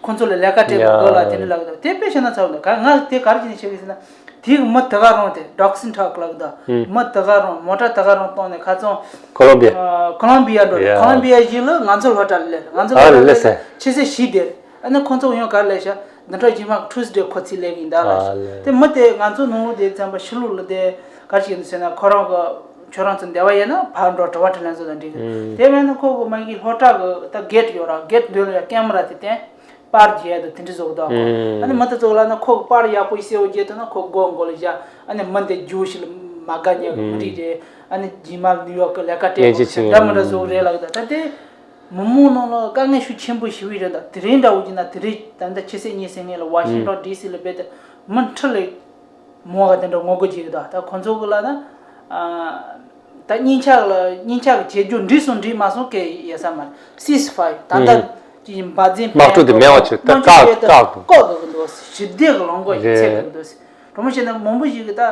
ཁོང་ཚོ་ལ་ལས་ཀ་སྤྲད་དགོས་ལ་དེ་འདྲ་ལབ་ཀྱི་འདུག་དེ་དཔེ་བཤད་ན་ཚ་བོ་འདུག་ག་ང་དེ་ག་རེ་བྱས་ནས་བཤད་ཀྱི་ཟེར་ན། དེའི་མི་དེ་ག་རང་དེ་ཌོག་སིན་ཊྲག་ལབ་ཀྱི་འདུག་ཧུམ། མི་དེ་ག་རང་མོ་ཊ་དེ་ག་རང་གཏོང་ནས་ཁ་སང་ཁོ་ལོམ་བི་ཡ། ཨ་ཁོ་ལོམ་བི་ཡ་འགྲོ་རེད། ཡ། ཁོ་ལོམ་བི་ཡ་གཞིས་ལ་ང་ཚོ་སློབ་གྲྭ་ལ་སླེབས། ང་ཚོ་ཨ་སློབ་གྲྭ་ལ་སླེབས་ཟེར། ཆེད་ཟས་བཞི་དེ་རེད། ཨ་ནི་ཁོང་ཚོ་ཡང་ག་རེ་ལབ་ཤག་འདི་འཕྲོ་རྗེས་མ་ཊུ་སི་ཌེ་ཁོ་ཚོས་སླེབས་ཀྱི་ཡིན་ད་ལབ་ཨ་ཤག་ལེ། དེ་མི་དེ་ང་ཚོ་ནང་ལོགས་དེ་ཚན་པ་ཕྱི་ལོགས་ལ་དེ་ག་རེ་བྱས་ནས་ཟེར་ན། ཁོ་རང་གི་ཁྱོད་རང་ཚོ་འདི་བ་ཡིན་ན་ཕར་འགྲོ་དྲི་བ་དྲིས་ལན་བཟོ་དང་འགྲིག་གི་ཨུམ། དེ་མིན་ན་ཁོ་གི་མ་གི་སློབ་གྲྭ་གི་ད་གེ་ཊི་ཡོད་ར། གེ་ཊི་འདི་ལ་ཡ་ཀེ་མ་ར་དེ་བསྟན། པར་རྒྱག་དང་དེ་འདྲ་བཟོ་གི་འདུག་ཨ་ཁོ། ཨ་ནི་མི་དེ་ཚོ་ལ་ན་ཁོ་གི་པར་ཡག་པོ་ཞིག་གསལ་བོ་རྒྱག་ཐུབ་ན་ཁོ་སྒོ་མགོ་ལ་བཞག་ཨ་ནི་མི་འདི་ཇུ་ཝིཤ་ལ་མ་དགའ་མཁན་གི་མི་རིགས་རེད། ཨ་ནི་རྗེས་མ་ནིའུ་ཡོག་གི་ལས་ཀ་སྤྲད་དགོས་ཟེར་འདྲ་མི་འདྲ་བཟོ་གི་རེད་ལབ་གི་འདུག་ད་དེ་མི་མང་ནང་ལ་དཀའ་ངལ་ཤུགས་ཆེན་པོ་ཞིག་རེད་འདུག་དེ་རིང་འདྲ་བོ་བྱས་ན་དེ་རིང་ད་ལྟ་ཕྱི་ཚེས་གཉིས་ཚེས་ལྔ་ལ་ཝ་ཤིང་ཊོན་ཌི་སི་ལ་རྦད་དེ་མི་ཁྲི་ལས་མང་བ་དེ་འདྲ་ངོ་རྒོལ་བྱེད་ཀྱི་འདུག་ད་ཁོང་ཚོ་གི་ལ་ན། ཨ། ད་གཉིས་ཆ་ལ་གཉིས་ཆ་གི་བྱེད་རྒྱུ་འགྲིག་སོང་འགྲིག་མ་སོང་སྐད་ཡོད་ས་མ་རེད། སིས་ཕ་ཡར་ད་ལྟ་ཨུམ། ཀྱི་འབར་འཛིང་དམག་འཁྲུག་དེ་མེད་པ་བྱེད། ད་དམག་འཁྲུག་བཀག་དེ་བཀག་དགོས། བཀག་དགོས་ཀྱི་འདུག་ཞི་བདེ་གི་ལམ་ཁ་ཞིག་འཚོལ་དགོས་ཀྱི་འདུག་དྲང་མོ་བཤད་ན་མང་པོ་ཞིག་གིས་ད་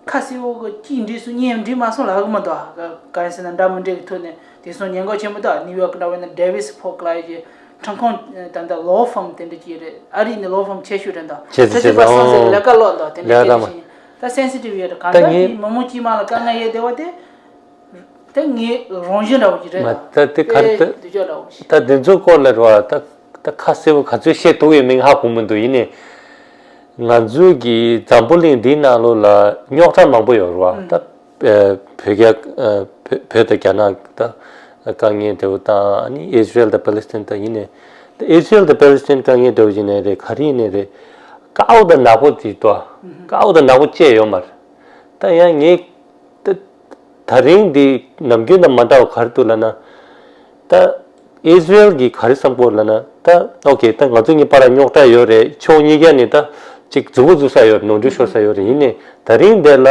ཁ་གསལ་བོ་གི་གཅིག་འགྲིག་སོང་གཉིས་འགྲིག་མ་སོང་ལབ་གི་མི་འདུག་ག་རེ་ཟེར་ན་འདྲ་མི་འདྲ་གི་ཐོག་ནས་དེང་སང་ཉེན་ཁ་ཆེན་པོ་འདུག་ནིའུ་ཡོག་གི་འདྲ་བས་ན་ཌེ་ཝིས་ཕོག་ལབ་ཡག་གི་ཁྲིམས་ཁང་ད་ལྟ་ལོ་ཕརམ་དེ་འདྲ་ཅིག་རེད། ཨ་རི་ནས་ལོ་ཕརམ་ཆེ་ཤོས་རེད་འདུག་བྱས་ཙང་ཐེ་ཚོ་བྱས་པ་ཙང་སང་ཟེར་ལས་ཀ་ལོག་འདུག་དེ་འདྲ་ལས་ཀ་བྱས་དང་ནས་ཤིང་ད་སེན་སི་ཊིབ་ཡོད་རེད། གང་ད་ལྟ་ངས་དེ་མི་མང་དཀྱུས་མ་ལ་དཀའ་ངལ་ཡོད་བསྡད་པ་དེ་དེ་ངའི་རང་བཞིན་འདྲ་བོ་ཅིག་རེད་མ། ད་དེ་ག་རེ་ད་དེ་ཅོག་འདྲ་བོ་ཞིག་ད་དེ་ཚོའི་སྐོར་ལ་རེད་བ། ད་ད་ཁ་གསལ་བོ་ག་ཚོད་བཤད་ཐུབ་ཡོད་མེད་ཧ་གོ་མི་འདུག་ཡིན་ནའི་ང་ཚོའི་གི་འཛམ་བུ་གླིང་འདིའི་ནང་ལོགས་ལ་རྙོག་དྲ་མང་པོ་ཡོད་རེད་བ། ད་བོད་རྒྱ་བོད་བོད་དང་རྒྱ་ནག་ད་དཀའ་ངལ་འདྲ་བོ་དང་ཨ་ནི་ཨི་ཟི་རེལ་དང་པ་ལི་སི་ཐན་དང་ཡིན་ནའི་ད་ཨི་ཟི་རེལ་དང་པ་ལི་སི་ཐན་དཀའ་ངལ་འདྲ་བོ་ཡིན་ནའི་རེད། ག་རེ་ཡིན་ནའི་རེད། དཀར་པོ་དང་ནག་པོ་དེ་ཏོ་དཀར་པོ་དང་ནག་པོ་བཅས་ཡོད་མ་རེད། ད་ཡང་ངས་ད་ད་རིང་འདི་ནམ་རྒྱུན་དང་མ་འདྲ་བ་ག་རེ་འདུག་ལབ་ན། ད་ཨི་ཟི་རེལ་གྱིས་ག་རེ་བསམ་གྱི་ཡོད་ལབ་ན། ད་ཨོ་ཁེ་ད་ང་ཚོ་གཉིས་བར་ལ་རྙོག་དྲ་ཡོད་རེད། ཕྱོགས་གཉིས་ཀ་ནས་ད་ཅིག་མཛུབ་མོ་འཛུགས་ས་ཡོད་རེད། ནོར་འཁྲུལ་ཤོར་ས་ཡོད་རེད། ཡིན་ནའི་ད་རིང་འདི་ལ་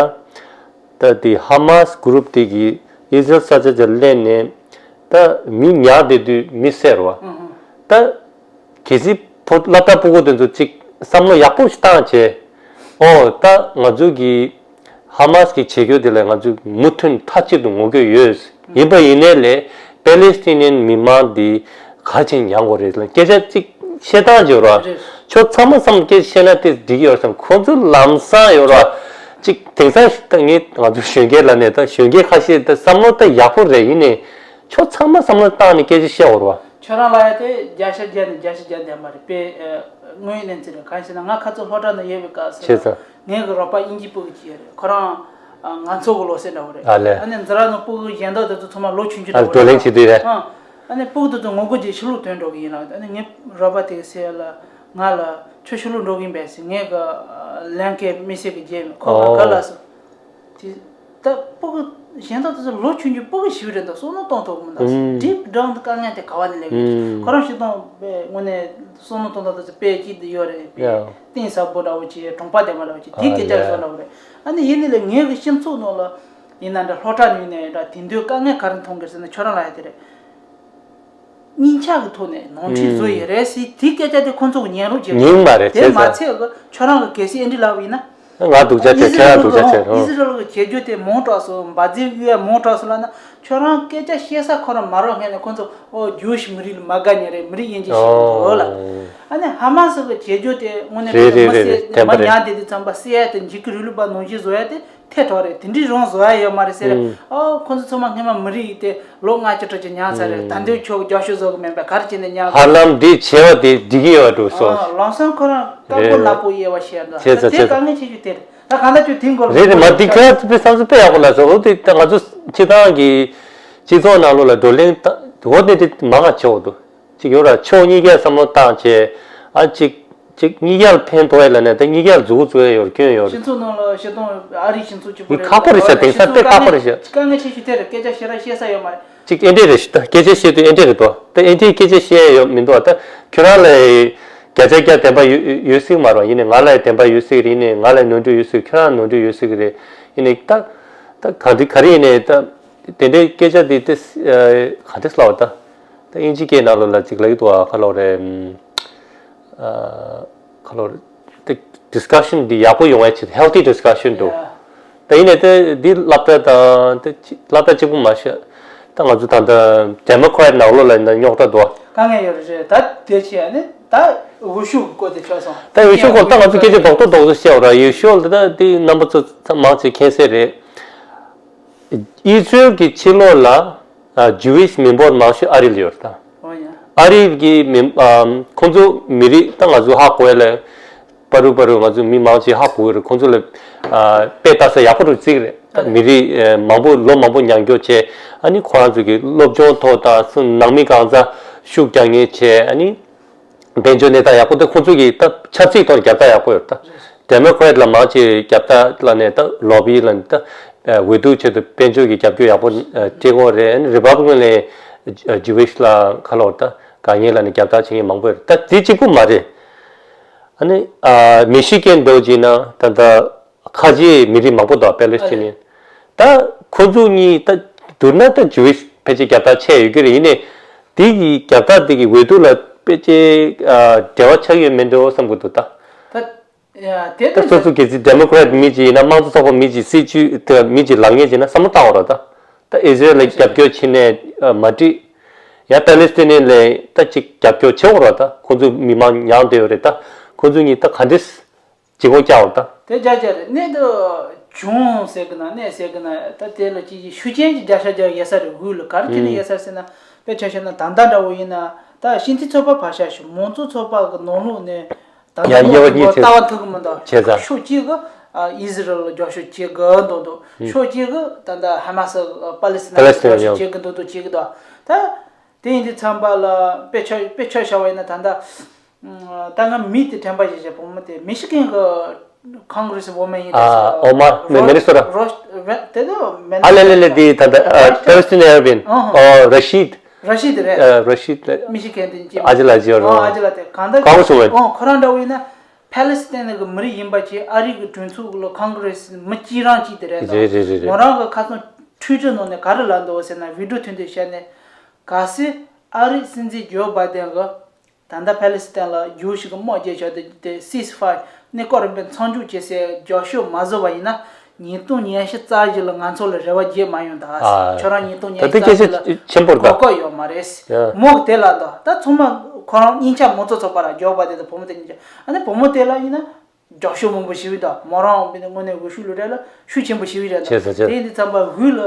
ད་དེ་ཧ་མཱས་གུ་རུབ་དེ་གིས་ཨི་ཟི་རེལ་ས་ཆ་ཅིག་སླེབས་ནས་ད་མི་ཉར་བསྡད་དུས་མི་བསད་རེད་བ། ད་གལ་སྲིད་ཕོ་སློབ་གྲྭ་ཕྲུ་གུ་དེ་ཚོ་གཅིག་བསམ་བློ་ཡག་པོ་ཞིག་བཏང་བྱས། ཨོ་ད་ང་ཚོ་གི་ཧ་མཱས་ཀྱི་བྱེད་སྒོ་དེ་ལ་ང་ཚོས་མུ་མཐུད་མཐའ་གཅིག་ཏུ་ངོ་རྒོལ་ཡོད། ཡིན་པ་ཡིན་ནའི་ལས་པེ་ལེ་སི་ཐི་ནི་ཡན་མི་མང་འདི་ག་རེ་བྱས་ཉར་དགོས་རེད་ལ་སྐད་ཆ་གཅིག་བཤད་སྟངས་ཅིག་ཡོད་ར། རེད། ཁྱོད་ཚང་མ་བསམ་བློ་སྐད་ཆ་བཤད་ན་དེ་འགྲིག་གི་ཡོད་བསམ། ཁོ་ཚོ་ལམ་སང་ཡོད་ར། གཅིག་དེང་སང་ད་ངས་ང་ཚོ་གཞོན་སྐྱེས་ལ་ནས་ད་གཞོན་སྐྱེས་ཁ་ཤས་ད་བསམ་བློ་ད་ཡག་པོ་རེད། ཡིན་ནའི་ཁྱོད་ཚང་མ་བསམ་བློ་བཏང་ནས་སྐད་ཆ་བཤད་འོར་བ། ཁྱོད་རང་ལ་ཡ་དེ་བརྒྱ་ཆ་བརྒྱ་ནས་བརྒྱ་ཆ་བརྒྱ་བསྡད་མ་རེད་པས། དངོས་ཡོད་གནས་ཚུལ་རེད། གང་ཡིན་ཟེར་ན་ང་ཁ་ཚོ་སློབ་གྲྭ་ནང་ཡོད་པའི་སྐབས་སུ་བྱས་ཙང་། ངའི་གི་རོགས་པ་དབྱིན་ཇི་ཕྲུ་གུ་གཅིག་ཡོད་རེད། ཁོ་རང་ང་ཚོ་གི་ལོ་སེ་འདྲ་བོ་རེད། ཨ་ལས། ཨ་ནི་འཛི་ར་ནང་ཕྲུ་གུ་གཞན་དག་དེ་ཚོ་ཚང་མ་ལོ་ཆུང་ཆུང་འདྲ་བོ་རེད། བགྲོ་གླེང་བྱེད་དུས་རེད། ཨ་ནི་ཕྲུ་གུ་དེ་ཚོ་ངོ་རྒོལ་གྱིས་ཕྱི་ལོགས་ཐོན་འགྲོ་གི་ཡིན་ལ། ཨ་ནི་ངའི་རོགས་པ་དེ་གི་སེ་ལ་ང་ལ་ཁྱོད་ཕྱི་ལོགས་འགྲོ་གི་ཡིན་པས་ཟེར། ངའི་གི་ལན་ཀའི་མི་སེར་གི་རྗེས་མི་ཁོ་ག་ག་ལ་སོ། དེ་ད་ཕྲུ་གུ་གཞན་དག་དེ་ཚོ་ལོ་ཆུང་ཆུང་ཕྲུ་གུ་ཞིག་རེད་འདུག་བསམ་བློ་གཏོང་ཐུབ་མི་འདུག་ཨུམ། ཌིབ་ཌའུན་དུ་དཀའ་ངལ་དེ་ག་བ་ནས་སླེབས་ཡོད། ཨུམ། ཁོ་རང་སྤྱིར་བཏང་དངོས་གནས་བསམ་བློ་གཏོང་སྟངས་དེ་ཚོ་དཔེ་སྐྱིད་དུ་ཡོད་རེད་པས། ཡ། གཏིང་ཟབ་པོ་འདྲ་བོ་བྱས་གྲོང་པ་བསྡད་མ་འདྲ་བོ་བྱས་དེ་ཨ་སྐད་ཆ་ལས། བཟོ་འདྲ་བོ་རེད། ཨ་ནི་ཡིན་ནའི་ལས་ངའི་གི་སྤྱི་ཚོགས་ནང་ལ་ཡིན་ན་འདྲ་སློབ་གྲྭ་ནས་ཡིན་ན་འདྲ་དེང་དུས་དཀའ་ངལ་ག་རེ་མཐོང་གི་ཟེར་ན་ཁྱོད་རང་ལ་ཡ་དེ་རེད། སྙིང་ཆག་གི་ཐོག་ནས་ནོར་འཁྲུལ་བཟོ་ཡི་རེད་ཟེར་དེའི་སྐད་ཆ་དེ་ཁོང་ཚོ་གི་ཉན་རོགས་བྱེད་དགོས། ཉན་མ་རེད། དེ་བྱས་མ་ཙང་ཚད་གི་ཁྱོད་རང་གི་གལ་སྲིད་ཨེ་འདྲི་ལབ་ཡིན་ན། ང་སྡུག་ཅག་བྱས་ཁྱོད་རང་སྡུག་ཅག་བྱས། ཨི་ཟི་རེལ་གི་བྱེད་རྒྱུ་དེ་མང་དྲགས་སོང་། འབར་རྫས་གཡུག་ཡ་མང་དྲགས་སོང་ལབ་ན་ཁྱོད་རང་སྐད་ཆ་བཤད་ས་ཁོ་རང་མ་རག་སྔོན་ནས་ཁོང་ཚོ་ཨོ་ཇུའུ་ཤི་མི་རིགས་ལ་མ་དགའ་མཁན་རེད། མི་རིགས་དབྱེ་འབྱེད་བྱེད་མཁན་ཨོ་ལ། ཨ་ནི་ཧ་མ་སི་གི་བྱེད་རྒྱུ་དེ་དངོས་གནས་རེད་རེད་མི་རེད་སེ་རེད། བདེན་པ་མ་རེད། ཉར་དེ་དུས་ཙམ་པ་སི་ཨའི་དང་འཇིགས་སྐུལ་རིང་ལུགས་པ་ནང་བཞིན་བཟོ་ཡ་དེ། ཐད་ཐོག་རེད། དེ་འདྲའི་རང་བཟོ་ཡ་ཡོད་མ་རེད་ཟེར། ཨུམ། ཨོ་ཁོང་ཚོ་ཚང་མ་སྔོན་མ་མི་རིགས་དེ་ལོ་ལྔ་བཅུ་དྲུག་ཅུ་ཉར་ཚར་རེད། ཨུམ། ད་འདོད་ཆོག་རྒྱབ་སྐྱོར་བཟོ་གི་མེད་པ་ག་རེ་བྱས་ནས་ཉར་ཧ་དགོས། ལམ་འདི་བྱས་པ་དེ་འགྲིག་གི་ཡོད་འགྲོ་སོང་། ཨ་ལམ་སང་ཁོ་རང་དཀར་པོ་རེད། ནག་པོ་དབྱེ་བ་བྱས་འདུག་བྱས་ཙང་དེ་བྱས་དཀའ་ཙང་། ངལ་ཆེ་ཤོས་དེ་རེད། ད་གང་ལྟར་ཁྱོད་དེའི་སྐོར་ལ་རེད་རེད། མ་འདི་ཁ་དཔེ་བསམ་ཚུལ་དཔེ་ཡག་པོ་ལ་སོང་། འོ་དེ་ད་ང་ཚོ་སྤྱི་བཏང་གི་སྤྱི་ཚོགས་ནང་ལོགས་ལ་བགྲོ་གླེང་ད་འོ་དེ་དེ་མང་ང་ཆེ་བོ་འདུག་ཅིག་ཡོད་ར། ཕྱོགས་གཉིས་ཀས་བསམ་བློ་བཏང་བྱས། ཨ་ཅིག་ཅིག་གཉིས་ཀ་ལ་ཕན་ཐོགས་ཡ་ལ་ནས་ད་གཉིས་ཀ་ལ་མཛུབ་གུ་བཙུགས་ཡ་ཡོད་རེད། སྐྱོན་ཡོད་རེད། སྤྱི་ཚོགས་ནང་ལ་སྤྱིར་བཏང་ཨ་རིའི་སྤྱི་ཚོགས་གཅིག་པུ་མི་རེད། ཁག་པོ་རེད་ཤག་དེང་སང་དཔེ་ཁག་པོ་རེད་ཤག་དཀའ་ངལ་ཆེ་ཤོས་དེ་རེད། སྐད་ཆ་བཤད་ར་བཤད་ས་ཡོད་མ་རེད། ཅིག་ཨེ་འདྲས་རེད་ཤག་ད་སྐད་ཆ་བཤད་དུས་ཨེ་འདྲས་རེད་དོ། ད་ཨེ་འདྲས་སྐད་ཆ་བཤད་ཡ་ཡོད་མི་འདུག་ད་ཁྱོད་རང་ལ་བརྒྱ་ཆ་བརྒྱ་བདེན་པ་ཡོད་ཡོད་སྲིད་མ་རེད། ཡིན་ནའི་ང་ལ་ཡང་བདེན་པ་ཡོད་སྲིད་རེད། ཡིན་ནའི་ང་ལ་ཡང་ནོར་འཁྲུལ་ཡོད་སྲིད། ཁྱོད་རང་ནོར་འཁྲུལ་ཡོད་སྲིད་རེད། ཡིན་ནའི་ད་ད་གང་འདྲ་ག་རེ་ཡིན་ནའི་ད། དེ་འདྲའི་སྐད་ཆ་འདི་ཏེ་ག་འདྲས་ལབ་ད། ད་དབྱིན་ཇི་སྐད་ནང་ལོགས་ལ་ཅིག་ལབ་ཀྱི་འདུག་ཨ། ག་ལབ་རེད། ཨ། ག་ལབ་རེད། ཏེ་ཌིས་ཀ་ཤན་འདི་ཡག་པོ་ཡོང་ཡ་ཆེད་ཧེལ་ཐི་ཌིས་ཀ་ཤན་འདུག་ད་ཡིན་ནའི་ཏེ་འདི་སློབ་གྲྭ་དང་ཏེ་སློབ་གྲྭ་གཅིག་པུ་མ་ཤེས། ད་ང་ཚོ་ད་ལྟ་ཌེ་མོ་ཀྲེ་ཊི་ནང་ལོགས་ལ་ཡིན་ན་རྙོག་དྲ་འདུག་ཨ། དཀའ་ངལ་ཡོད་རེད། ད་དེ་བྱས་ནས་ད་འོས་ཤོག་གི་སྐོར་དེ་ཆགས་སོང་། ད་འོས་ཤོག་སྐོར་ད་ང་ཚོ་སྐད་ཆ་རྡོག་རྡོག་རྡོག་རྡོག་བཤད་འོ་ར། འོས་ཤོག་ད་དེ་རྣམ་པ་ཚོ་མང་ཆེ་མཁྱེན་གསལ་རེད། ཨི་ཟི་རེལ་གྱི་ཕྱི་ལོགས་ལ་ཇུ་ཝིཤ་མི་འབོར་མང་ཤོས་ཨ་རི་ལ་ཡོད་རེད་ད། ཨོ་ཡ། ཨ་རི་གི་མི་ཨམ་ཁོང་ཚོ་མི་རིགས་ད་ང་ཚོ་ཧ་གོ་ཡ་ལ། པ་རུ་པ་རུ་ང་ཚོ་མི་མང་ཆེ་ཧ་གོ་གི་རེད། ཁོང་ཚོ་ལ་ཨ་དཔེ་ལྟ་ས་ཡག་པོ་རུ་བརྩི་གི་རེད། ད་མི་རིགས་ཨ་མང་པོ་ལོ་མང་པོ་མྱོང་རྒྱུ་བྱས། ཨ་ནི་ཁོ་རང་ཚོ་གི་སློབ་སྦྱོང་ཐོག་དང་སུ་ནང་མི་གང་ཚ་ཤུགས་རྒྱག་མཁན་བྱས། ཨ་ནི་དཔལ་འབྱོར་གནས་སྟངས་ཡག་པོ་དེ་ཁོང་ཚོ་གི་ད་ཆབ་སྲིད་ཐོག་རྒྱབ་ལྟ་ཡག་པོ་ཡོད་ད། ཌེ་མོ་ཀྲེ་ཊི་ལ་མང་ཆེ་རྒྱབ་ལྟ་ལ་ནས་ད་ལོ་བི་ལ་ནས་ད་འོས་བསྡུ་ཆེད་དུ་དཔལ་འབྱོར་གྱི་རྒྱབ་སྐྱོར་ཡག་པོ་སྤྲད་ཀྱི་ཡོད་རེད། ཨ་ནི་རི་པབ་ལི་ཀན་ལ་ཇུ་ཝིཤ་ལ་ག་ལབ་ད་དཀའ་ངལ་ལ་ནས་རྒྱབ་ལྟ་བྱེད་མཁན་མང་པོ་ཡོད་རེད། ད་དེ་གཅིག་པུ་མ་རེད། ཨ་ནི་ཨ་མི་ཤི་གན་འདྲ་བོ་བྱས་ན་ད་ལྟ་ཁ་ཆེའི་མི་རིགས་མང་པོ་འདུག་པེ་ལེ་སི་ཐི་ནི་ཡན། ད་ཁོ་ཚོ་གཉིས་ད་བསྡུར་ན་ད་ཇུ་ཝིཤ་ཕལ་ཆེར་རྒྱབ་ལྟ་ཆེ་ཡོད་ཀྱི་རེད། ཡིན་ནའི་དེ་གི་རྒྱབ་ལྟ་དེ་གི་འོས་བསྡུ་ལ་ཕལ་ཆེར་ཨ་འབྲེལ་བ་ཆགས་ཡོད་མེད་འདྲ་བོ་བསམ་གྱི་འདུག་ད། ད་ཡ་དེ་ད་ད་སོ་སོ་གལ་སྲིད་ཌེ་མོ་ཀྲེ་ཊི་མི་གཅིག་ཡིན་ན་དམངས་གཙོ་ཚོགས་པ་མི་གཅིག་སྲིད་བྱུས་དེ་མི་གཅིག་ལངས་མཁན་བྱས་ན་བསམ་བློ་བཏང་བ་རེད་ད། ད་ཨི་ཟི་རེལ་ལ་རྒྱབ་སྐྱོར་བྱེད་ནས་ཨ་མ་འགྲིག་ཡང་པེ་ལེ་སི་ཐི་ནི་ཡན་ལ་ད་ཅིག་རྒྱབ་སྐྱོར་བྱེད་དགོས་རེད་ད། ཁོང་ཚོ་མི་མང་མྱངས་བསྡད་ཡོད་རེད་ད། ཁོང་ཚོ་གཉིས་ད་ག་འདྲས་ཇི་གོ་བཀྱག་འོ་ད། དེ་བརྒྱ་ཆ་རེད། གནས་དུ་བྱུང་ཟེར་གི་ན་གནས་ཟེར་གི་ན་ད་དེ་ལ་ཅིག་ཤུགས་རྐྱེན་གྱི་བརྒྱ་ཆ་བརྒྱ་ཡོད་ས་རེད། འོས་ལ་ག་རེ་བྱས་ནས་ཡོད་ས་ཟེར་ན་དཔེ་ཆ་བཞག་ན་ད་ལྟ་འདྲ་བོ་ཡིན་ན་ད་སྤྱི་འཐུས་ཚོགས་པ་ཕར་བཞག་ཞུ། མང་གཙོ་ཚོགས་པ་གི་ནང་ལོགས་ནས་ད་ཡ་དུང་དབྱེ་བ་གཉིས་ལྟ་བ་ཐུབ་གི་མི་འདུག་བྱས་ཙང་ཕྱོགས་གཅིག་གི་ཨ་ཨི་ཟི་རལ་ལ་རྒྱབ་སྐྱོར་བྱེད་གི་འདུག་འདུག་ཕྱོགས་གཅིག་གི་ད་ལྟ་ཧ་མ་སི་པ་ལེ་སི་ཐི་ནའི་པ་ལེ་སི་ཐི་ནའི་རྒྱབ་སྐྱོར་བྱེད་གི་འདུག་འདུག་བྱེད་གི་འདུག་ད། དེ་ཡིན་དུས་ཙམ་པ་ལ་དཔེ་ཆ་དཔེ་ཆ་བཞག་པ་ཡིན་ན་ད་ལྟ་ད་ང་མི་དེ་དྲན་པ་ཞིག་བྱས། བུ་མོ་དེ་མི་ཤི་གན་གི་ཁོང་གྷི་རེ་སི་ཝོ་མན་ཡིན་ད། ཨ་ཨོ་མ་མི་མི་ནི་སོ་ཊ། རོ་ཨ་ལེ་ལེ་ལེ་དེ་ད་ལྟ་པེ་ལེ་སི་ཐི་ནའི་ཨ་ར་བི་ཡན། ཨོ་ར་ཤིད། ར་ཤིད་རེད། ཨ་ར་ཤིད་ལེ། མི་ཤི་གན་དེ་ཅི་ཨ་ཅི་ལ་ཅི་རོ། ཨ་ཅི་ལ་དེ་གང་ལྟར་གང་བྱུང་བས། ཨོ་ཁོ་རང་འདྲ་བོ་ཡིན་ན་ཕ་ལེ་སི་ཐན་གི་མི་རིགས་ཡིན་པ་ཅིག་ཨ་རི་གི་གྲོས་ཚོགས་ལ་ཁོང་གྷི་རེ་སི་མི་གཅིག་རང་གཅིག་དེ་རེད་ད། རེད་རེད་རེད་རེད། མོ་རང་གི་ཁ་སང་ཊུ་ཝི་ཊར་ནང་ནས་ག་རེ་ལབ་འདུག་ཟེར་ན་བི་ཌི་ཡོ་ཐུང་ཐུང་བཤད་ནས། གལ་སྲིད་ཨ་རིའི་སྲིད་འཛིན་ཇོ་བྷའི་ཏན་གྱིས་ད་ལྟ་ཕ་ལེ་སི་ཐན་ལ་རྒྱུགས་ཤིག་གི་དམག་རྒྱག་ཆོག་དེ་དེ་སིས་ཕ་ཡར་གནས་སྐབས་རིམ་པས་མཚམས་འཇོག་བྱེད་སའི་རྒྱབ་སྐྱོར་མ་བཟོ་བ་ཡིན་ན་ཉིས་སྟོང་ཉི་ཤུ་རྩ་བཞི་ལ་ང་ཚོ་ལ་རེ་བ་རྒྱས་མ་ཡོང་ད། ཨ། ཁྱོད་རང་ཉིས་སྟོང་ཉི་ཤུ་རྩ་བཞི་ལ་ད་དེ་སྐད་ཆ་ཆེན་པོ་རེད་ད། གོ་སྐབས་ཡོད་མ་རེད། ཡ། མོ་གི་དེ་ལ་ད་ད་ཚང་མ་ཁོ་རང་གཉིས་ཆ་མང་གཙོ་ཚོགས་པ་ལ་ཇོ་བྷའི་ཏན་དང་བུ་མོ་དེ་གཉིས་ཆ་ཨ་ནི་བུ་མོ་དེ་ལ་ཡིན་ན་རྒྱབ་སྐྱོར་མང་པོ་ཞིག་ཡོད་ད། མོ་རང་དངོས་གནས་འོས་ཤོག་ལོ་རྒྱུས་ལ་ཤུགས་ཆེན་པོ་ཞིག་ཡོད་རེད་ད། བྱས་ཙང་བྱས། དེ་ཡིན་དུས་ཙམ་པ་འོས་ལ།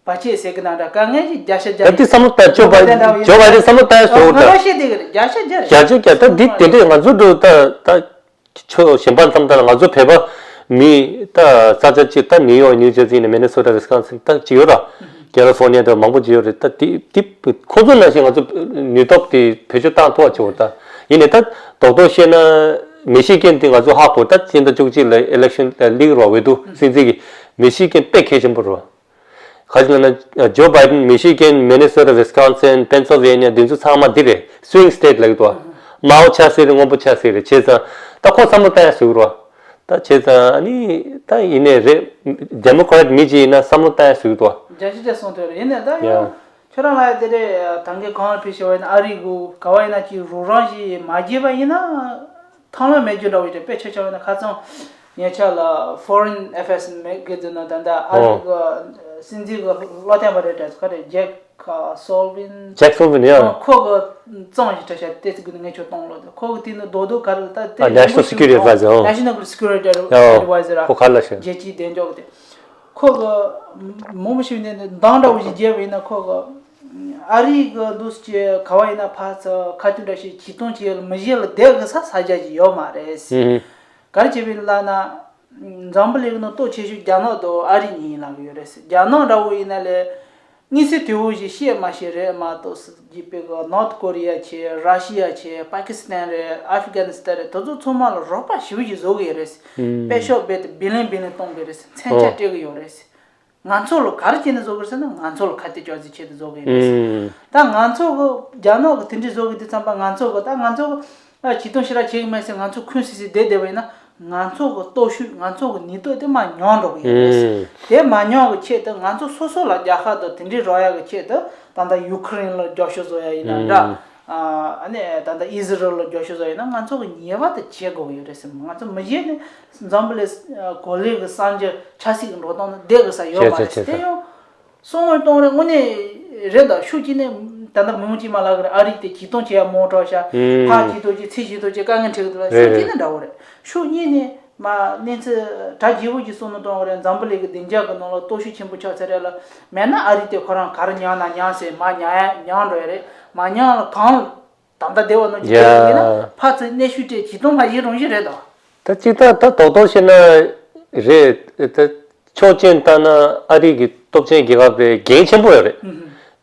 བར་ཆད་ཟེར་གི་ན་འདྲ་དཀའ་ངལ་གྱི་བརྒྱ་ཆ་བརྒྱ་ད་རེད། འདི་བསམ་བློ་ལྟ་ཇོ་བྷའི་ཇོ་བྷའི་ཏན་བསམ་བློ་ལྟ་ཡ་ཟེར་བ་ད། ང་རང་བཤད་དེ་གི་རེད། བརྒྱ་ཆ་བརྒྱ་རེད། བརྒྱ་ཆ་བརྒྱ། ད་འདི་དེ་འདྲས་ང་ཚོ་འགྲོ་ད་ད་ཁྱོད་གཞན་པ་བསམ་ད་ང་ཚོ་བོད་པ་མི་ད་ས་ཆ་གཅིག་ད་ནིའུ་ཡོག་ནིའུ་ཇར་སི་ནས་མི་ནི་སོ་ཊ་ཝི་སི་ཀོན་སིན་ད་གཅིག་ཡོད་ར། ཀེ་ལི་ཧྥོར་ནི་ཡ་ད་མང་པོ་གཅིག་ཡོད་རེད། ད་དེ་དེ་ཁོ་ཚོ་ནང་བཞིན་ང་ཚོ་ནུས་སྟོབས་དེ་བེད་སྤྱོད་བཏང་ཐུབ་པ་བྱེད་དགོས་ད། ཡིན་ནའི་ད་རྡོག་རྡོག་བཤད་ན་མི་ཤི་གན་དེ་ང་ཚོ་ཧ་གོ་ད། སྤྱི་ཟླ་བཅུ་གཅིག་ལ་ཨི་ལེག་ཤན་ལིག་རོ་འོས་བསྡུ་སྲིད་འཛིན་གྱི་མི་ཤི་གན་དཔེ་གལ་ཆེན་པོ་རེད། ག་ཅི་ལབ་ན་ཇོ་བྷའི་ཏན་མི་ཤི་གན་མི་ནི་སོ་ཊ་ཝི་སི་ཀོན་སིན་པེན་སིལ་ཝེ་ནི་ཡ་འདི་ཚོ་ཚང་མ་འདི་རེད། སུ་ཝིང་སི་ཊེཊ་ལབ་ཀྱི་འདུག་བ། དམའ་བོ་ཆགས་སྲིད་རེད། སྔོན་པོ་ཆགས་སྲིད་རེད། བྱས་ཙང་ད་ཁོ་བསམ་བློ་བཏང་ཡ་ཟེར་གི་རེད་བ། ད་བྱས་ཙང་ཨ་ནི་ད་ཡིན་ནའི་རེད། ཌེ་མོ་ཀྲེ་ཊ་མི་གཅིག་ཡིན་ན་བསམ་བློ་བཏང་ཡ་ཟེར་གི་འདུག་བ། བརྒྱ་ཆ་བརྒྱ་གསུངས་ཐུབ་རེད། ཡིན་ནའི་ད་ཡང་ཡ། ཁྱོད་རང་ལ་ཡ་དེ་རེད། ད་གིན་གང་ལ་ཕེབས་ཤེས་པ་ཡིན་ན་ཨ་རི་གུ་ག་བ་ཡིན་ན་ཅིག་རོགས་རམ་ཞིག་མ་བྱས་པ་ཡིན་ན་ཐང་ལ་མེད་རྒྱུ་འདྲ་བོ་ཡོད་རེད། དཔེ་ཆ་ཆ་བ་ཡིན་ན་ཁ་སང་ཉེ་ཆར་ལ་Foreign Affairs མེ་གེ་ཛིན་ནང་ད་ལྟ་ཨ་རི་གི་སྲིད་འཛིན་གི་བློ་མཐུན་པ་རེད་དྲ་ག་རེ་ཇེག་སོལ་ཝིན། ཇེག་སོལ་ཝིན་ཡ། ཁོ་གི་གཙང་ཞིག་འདྲ་ཤག་དེ་ཚོ་གི་ངས་ཁྱོད་གཏོང་ལོ། ཁོ་གི་དེ་ནི་རྡོག་རྡོག་ག་རེ་ད་དེ་ཨ་National Security Advisor ཨོ། National Security Advisor ཨ། ཁོ་ག་ལ་ཤག་རྒྱལ་སྤྱིའི་གདེང་འཇོག་དེ། ཁོ་གི་མང་པོ་ཞིག་ནས་འདང་འདྲ་བོ་ཞིག་བརྒྱབ་པ་ཡིན་ན་ཁོ་གི་ཨ་རི་གི་འདུག་སེ་ག་བ་ཡིན་ན་ཕར་ཚུར་ཁ་ཐུག་འདྲ་ཞིག་བྱེད་སྟངས་ཅིག་ཡོད་ལ་མི་བཞེས་ལ་བསྡད་གི་ས་ས་རྒྱ་ཅིག་ཡོད་མ་རེད། ཧུམ། ག་རེ་བྱས་པ་ཡིན་ལབ་ན། འཛམ་བུ་གླིང་ནང་སྟོབས་ཆེ་ཤོས་རྒྱ་ནག་དང་ཨ་རི་གཉིས་ཡིན་ལབ་གི་ཡོད་རེད། རྒྱ་ནག་འདྲ་བོ་ཡིན་ན་ལས་དངོས་སུ་དེ་བོ་ཞིག་བཤད་མ་ཤེས་རེད་མ་གཏོགས་སྲིད་ཇུས་པའི་གི་ནོར་ཐ་ཀོ་རི་ཡ་བྱས། ར་ཤི་ཡ་བྱས། པ་ཀི་སི་ཐན་རེད། ཨ་ཕི་ག་ནི་སི་ཐན་རེད། དེ་ཚོ་ཚང་མ་ལ་རོགས་པ་ཞེ་པོ་ཞིག་བཟོ་གི་ཡོད་རེད། ཧུམ། དཔེ་ཤོག་རྦད་དེ་བི་ལིང་བི་ལིང་གཏོང་གི་རེད། མཚོན་ཆ་ཨོ། སྤྲད་གི་ཡོད་རེད། ང་ཚོ་ལ་ག་རེ་བྱས་ནས་བཟོ་གི་རེད་ཟེར་ན་ང་ཚོ་ལ་ཁ་གཏད་གཅོག་རྩིས་ཆེད་དུ་བཟོ་གི་རེད། ཨུམ། ད་ང་ཚོ་གི་རྒྱ་ནག་གི་དེ་འདྲའི་བཟོ་གི་དུས་ཙམ་པ་ང་ཚོ་གི་ད་ང་ཚོ་གི་ཨ་ཇུས་གཏོགས་ཞེ་དྲག་བྱེད་གི་མེད་ཟེར་ང་ཚོ་ཁུངས་སི་སི་བསྡད་བསྡད་པ་ཡིན་ན་ ང་ཚོ་གི་སྟོབས་ཤུགས། ང་ཚོ་གི་ནུས་སྟོབས་དེ་མར་ཉམས་འགྲོ་གི་ཡོད་རེད། ཨུམ། དེ་མ་ཉམས་གི་ཆེད་དུ་ང་ཚོ་སོ་སོ་ལ་རྒྱལ་ཁ་དང་དེ་འདྲའི་རག་ཡག་གི་ཆེད་དུ། ད་ལྟ་ཡུ་ཁུ་རེན་ལ་རྒྱབ་སྐྱོར་བཟོ་ཡ་ཡིན་ན་འདྲ། ཨུམ། ཨ་ནི་ད་ལྟ་ཨི་ཟི་རལ་ལ་རྒྱབ་སྐྱོར་བཟོ་ཡ་ཡིན་ན། ང་ཚོ་གི་ངེས་པར་དུ་བྱེད་དགོས་ཀྱི་ཡོད་རེད་ཟེར། ང་ཚོ་མི་བྱེད་ནས་འཛམ་བུ་གླིང་གོ་ལའི་གི་གསར་འགྱུར་ཆབ་སྲིད་ཀྱི་འགྲོ་སྟངས་ནི་བསྡད་དགོས་ས་ཡོད་མ་རེད་ཟེར། དེ་ཡང་། གསང་བའི་གཏོང་རེད། དངོས་གནས་རེད་ད། ཕྱོགས་གཅིག་ནས་ད་ལྟ་མི་མང་གཅིག་མ་ལབ་གི་རེད། ཨ་རི་དེ་ཇུས་གཏོང་བྱེད་ཡ་མང་དྲགས་ཤག་ཕར་ཇུས་གཏོང་བྱེད། ཚུར་ཇུས་གཏོང་བྱེད། དཀའ་ངལ་འཕྲད་གི་འདུག་ལབ། ཕྱོགས་གཅིག་ནས་འདྲ་བོ་རེད། ཕྱོགས་གཉིས་ནས་མ་གནས་ཚུལ་གྲ་རྒྱས་པོ་ཅིག་གསུང་ནས་གཏོང་གི་རེད། འཛམ་བུ་གླིང་གི་བདེ་འཇགས་ཀྱི་ནང་ལ་སྟོབས་ཤུགས་ཆེན་པོ་ཆགས་ཚར་རེད་ལ། མེད་ན་ཨ་རི་དེ་ཁོ་རང་ག་རེ་ཉམས་ན་ཉམས་ཟེར། མར་ཉམས་ཡ་ཉམས་འགྲོ་ཡ་རེད། མ་ཉམས་ལ་གང་། ད་ལྟ་བདེ་བ་ནང་གི་ཡ། ཕར་ཚུར་གནོན་ཤུགས་སྤྲད། ཇུས་གཏོང་མ་བྱེད་རང་བཞིན་རེད་དོ། ད་གཅིག་ད་ད་རྡོག་རྡོག་བཤད་ན་རེད། ད་ཕྱོགས་གཅིག་ནས་བལྟས་ན་ཨ་རི་གི་སྟོབས་ཆེན་རྒྱལ་ཁབ་རེད། འགན་ཆེན་པོ་ཡོད་རེད།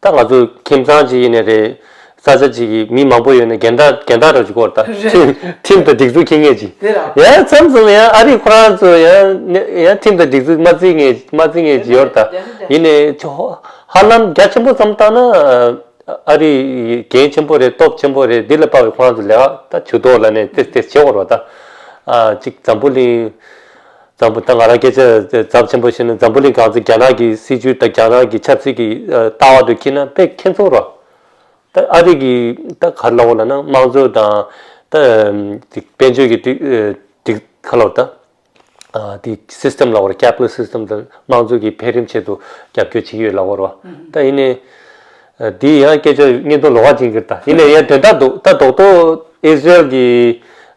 ཨུ་ཧུ། ད་ང་ཚོ་ཁྱིམ་ཚང་གཅིག་ཡིན་ནའི་རེད། ས་ཆ་གཅིག་གི་མི་མང་པོ་ཡོད་ནའི་འགལ་ཟླ་འགལ་ཟླ་རོགས་ཀྱི་སྐོར། ད་རེད། ཁྲིམས་ཁྲིམས་དང་སྒྲིག་འཛུགས་འཁྱེར་མཁན་གཅིག་ཡ། མཚམས་མཚམས་ཡ་ཨ་རི་ཁོ་རང་ཚོ་ཡ་ནི་ཡ་ཁྲིམས་དང་སྒྲིག་འཛུགས་མ་བརྩི་མཁན་མ་བརྩི་མཁན་གཅིག་ཡོད་རེད། ད་ཡིན་ནའི་ཧ་ལམ་རྒྱ་ཆེན་པོ་ཙམ་བལྟས་ན། ཨ་རི་འགན་ཆེན་པོ་རེད། སྟོབས་ཆེན་པོ་རེད། འདི་ལ་དཔག་པའི་ཁོ་རང་ཚོ་ལས་ཀ་ད་ཇུས་གཏོགས་ལ་ནས་ཏེ་ཏེ་བྱེད་དགོས་རེད་པ། ད་ཨ་གཅིག་འཛམ་བུ་གླིང་། འཛམ་བུ་ད་ང་རང་སྐད་ཆ་ཚབས་ཆེན་པོ་བཤད་ན། འཛམ་བུ་གླིང་གང་ཚེ་རྒྱ་ནག་གི་སྲིད་ཇུས་དང་རྒྱ་ནག་གི་ཆབ་སྲིད་ཀྱི་ཨ་ལྟ་བ་དེ་འཁྱེར་ན་དཔེ་ཁྱད་མཚར་རེད། ད་ཨ་རི་གི་ད་ག་རེ་ལབ་དགོས་ལབ་ན། དམངས་གཙོ་དང་ད་དཔལ་འབྱོར་གྱི་སྒྲིག་སྒྲིག་ག་རེ་ལབ་དགོས། ད། ཨ་དེ་སི་སི་ཊམ་ལབ་དགོས་རེད། ཀེ་པི་ཊལ་སི་སི་ཊམ་དང་དམངས་གཙོ་གི་འཕེལ་རིམ་ཆེད་དུ་རྒྱབ་སྐྱོར་བྱེད་ཀྱི་ཡོད་ལབ་དགོས་རེད་པ། ཨུ་ཧུ། ད་ཡིན་ནའི་ཨ་དེ་ཡང་སྐད་ཆ་བརྙན་ཐུང་ལོགས་ཀ་ཅིག་ཡིན་གྱི་རེད། ད་ཡིན་ནའི་ཡང་དོན་དག་འདུག་ད་རྡོག་རྡོག་ཨི་ཟི་རལ་གྱི་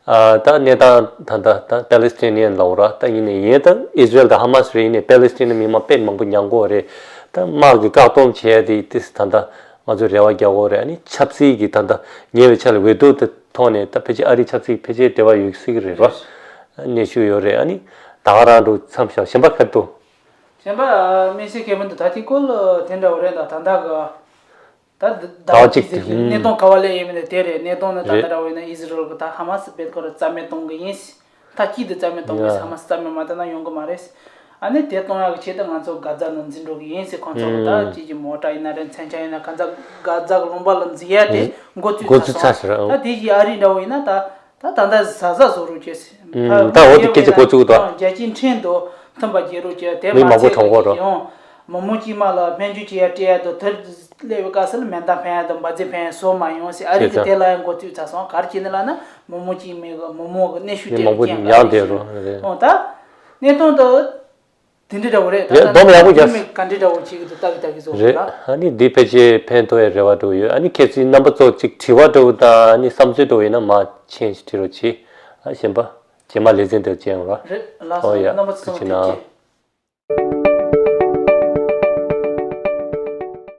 ཨ་ད་གནས་སྟངས་ད་ད་ད་པེ་ལེ་སི་ཊི་ནི་ཡན་ལབ་དགོས་རེད་པ། ད་ཡིན་ནའི་ཡིན། ད་ཨི་ཟི་རལ་དང་ཧ་མ་སི་རེད། ཡིན་ནའི་པེ་ལེ་སི་ཊི་ནི་མི་མང་དཔེ་མང་པོ་མྱངས་ཀྱི་ཡོད་རེད། ད་དམག་གི་བཀག་སྡོམ་བྱས་ཏེ་ཏིས་ད་ད་ང་ཚོས་རེ་བ་རྒྱག་དགོས་རེད། ཨ་ནི་ཆབ་སྲིད་ཀྱི་ད་ད་ཉེ་བའི་ཆར་ལ་འོས་བསྡུ་དེ་ཐོག་ནས་ད་ཕལ་ཆེར་ཨ་རིའི་ཆབ་སྲིད་ཕལ་ཆེར་འབྲེལ་བ་ཡོད་སྲིད་ཀྱི་རེད་པ། གནོན་ཤུགས་ཡོད་རེད། ཨ་ནི་ད་ག་རང་འགྲོ་མཚམས་བཞག་གཞན་པ་ཁ་ཐུག་གཞན་པ་དམིགས་བསལ་གལ་མི་འདུག་ད་དེ་སྐོར་ལ་དེ་འདྲ་བོ་རེད། ད་ད་ལྟ་གི་ད་ཟླ་བ་གཅིག་ཟེར་གྱི་གནས་སྟངས་ག་བ་ལ་ཡིན་མིན་དེ་རེད། གནས་སྟངས་ནི་ད་ལྟ་འདྲ་བོ་ཡིན་ན་ཨི་ཟི་རལ་གི་ད་ཧ་མ་སི་བེད་ཁོ་ར་རྩ་མེད་གཏོང་གི་ཡིན། མཐའ་གཅིག་ཏུ་རྩ་མེད་གཏོང་དགོས། ཧ་མ་སི་རྩ་མེད་མ་བཏང་ན་ཡོང་གི་མ་རེད། ཨ་ནི་དེ་གཏོང་ཡག་གི་ཆེད་དུ་ང་ཚོ་གྷ་ཛ་ནང་འཛུལ་འགྲོ་གི་ཡིན་ཟེར། ཁོང་ཚོ་གི་ད་ཅིག་གི་མོ་ཊ་ཡིན་ན་རེད། མཚོན་ཆ་ཡིན་ན། གྷ་ཛ་གྷ་ཛ་གི་ལུང་པ་ལ་འཛུལ་ཡ་དེ་འགོ་ཚུགས་ཚར་སོང་། ད་དེ་བཞིན་ཨ་རི་འདྲ་བོ་ཡིན་ན་ད་ད་ད་ད་གཟབ་གཟབ་བཟོ་རོགས་བྱས་ཟེར། ད་འོ་དེ་སྐད་ཆ་འགོ་ཚུགས་ད། རྒྱལ་སྤྱིའི་ཁྲིམས་དང་མཐུན་པ་བྱེད་རོགས་བྱས། དེ་མ་ཚད་ཡང་མི་མང་དཀྱུས་མ་ལ་སྨན་བཅོས་བྱེད་ཡ་སྤྲད་ཡ་དང་། དེར་སླེབས་པའི་སྐབས་སུ་ལ་མེ་མདའ་འཕེན་ཡ་དང་འབར་རྫས་འཕེན་ཡ་བཟོ་མ་ཡོང་ཟེར། ཨ་རི་གི་དེ་ལ་ཡང་འགོ་ཚུགས་ཚར་སོང་། ག་རེ་བྱས་ནས་ལབ་ན་མི་མང་དཀྱུས་མའི་གི་མི་མང་གི་གནོན་ཤུགས་སྤྲད་རོགས་བྱས། ཡང་དེ་རུ་རེད། འོ་ད་གནས་སྟངས་ད་དེ་འདྲ་འདྲ་བོ་རེད། ད་རེད། ད་སྡོམ་ཡག་པོ་རྒྱག་མི་ག་འདྲ་འདྲ་བོ་བྱེད་ཀྱི་འདུག་ལྟ་གི་ལྟ་གི་བཟོ་རེད། ཨ་ནི་འདི་ཕལ་ཆེར་ཕན་ཐོགས་ཡ་རེ་བ་འདྲ་བོ་ཡོད། ཨ་ནི་ཁྱེད་ཚོའི་རྣམ་པ་ཚོ་ཅིག་དྲི་བ་འདྲ་བོ་དང་། ཨ་ནི་བསམ་ཚུལ་འདྲ་བོ་ཡིན་ན་མར་མཆན་ཞིག་བྲིས་རོགས་གྱིས། ཨ་གཞན་པ་རྗེས་མ་ལེ་ཚན་དེར་མཇལ་ཡོང་ར། རེད། ལགས་སོ། ཨོ་ཡ། རྣམ་པ་ཚོ་ཐུགས་རྗེ་གནང་། ཐུགས་རྗེ་ཆེ།